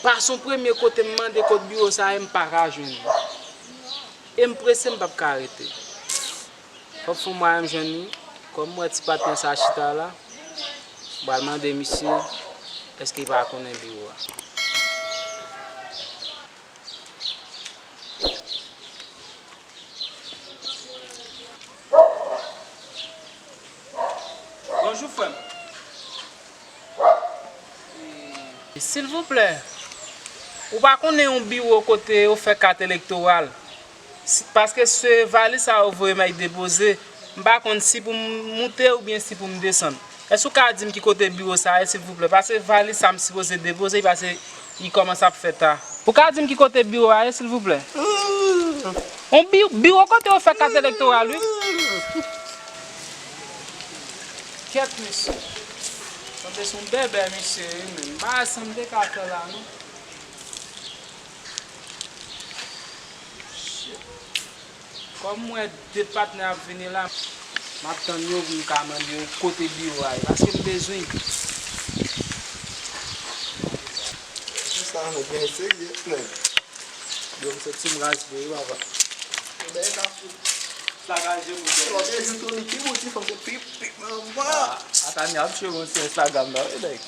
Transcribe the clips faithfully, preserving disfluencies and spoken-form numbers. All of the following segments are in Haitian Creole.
Pase yon premye kote, m mande kot biwo sa a, e m pa ka jwenn li. E m prese, m p ap ka rete. Fòk fè yon mwayen m jwenn li. Kòm m wè ti patnè sa chita la, m pral mande misye èske li pa konnen biwo a. Bonjou, frè m. Silvouplè, ou pa konnen yon biwo kote yo fè kat elektoral? Si, paske se valiz sa yo voye m al depoze, m pa konn si pou m moute oubyen si pou m desann. Èske ou ka di m ki kote biwo sa a ye, silvouplè? Paske valiz sa m sipoze depoze, paske li kòmanse ap fè ta. Ou ka di m ki kote biwo a ye, silvouplè? Yon bi-, biwo kote yo fè kat elektoral, wi. Kèt, mesye. Sanble se yon bèbè, mesye, wi, men. M pa sanble ka fè la, non. Shit. Kòm m wè de patnè ap vini la, m ap tann yo pou m ka mande yo kote biwo a ye, paske m bezwen. Mesye sa, nèg gen serye, nèg. Yo, m santi m raz pou yo, papa. Yo, dèyè ka fout sakaje moun. Lòt jou, Tony ki bouti fanm se pip, pip, manman. Ah, Atani ap tchwe moun sou Instagram la, wi, nèg.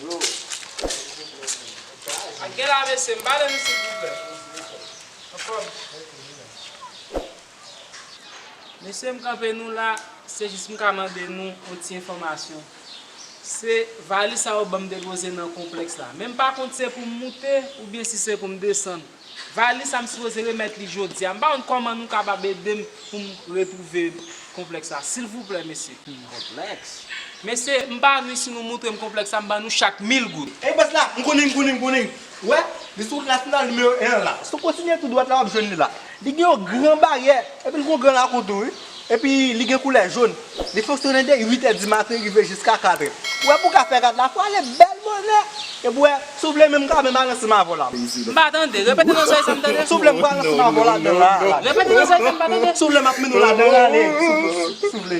Yo. Ak gen la, mesye, m pale nou, silvouplè. Anfòm. Mesye, m kanpe nou la, se jis m ka mande nou yon ti enfòmasyon. Se valiz sa yo ban m depoze nan konplèks la. Men m pa konn se pou m moute oubyen si se pou m desann. Valiz sa m sipoze remèt li jodi a. M pa konn kòman nou kapab ede m pou m retwouve konplèks la. Silvouplè, mesye. Konplèks? Mesye, m pa nwi si nou moutre m konplèks la, m ban nou chak mil goud. Ey, bòs la, m konnen, m konnen, m konnen. Ou wè, li sou wout nasyonal nimewo en an la. Si w kontinye tou dwat la, w ap jwenn li la. Li gen yon gran baryè, epi l gen yon gran lakou tou, wi. Epi li gen koulè jòn. Li fonksyone de uit è di maten rive jiska kat è. Ou wè, pou w ka fè kat la, fò w ale bèl bonè. Epi w wè, si w vle menm, m ka menm al ansanm avè w la. M pa tande. Repete non sèl sa m tande. Si w vle, m pral ansanm avè w ladan la, la. Repete non sèl sa m pa tande. Si w vle, m ap mennen w ladan l ale. Si w vle.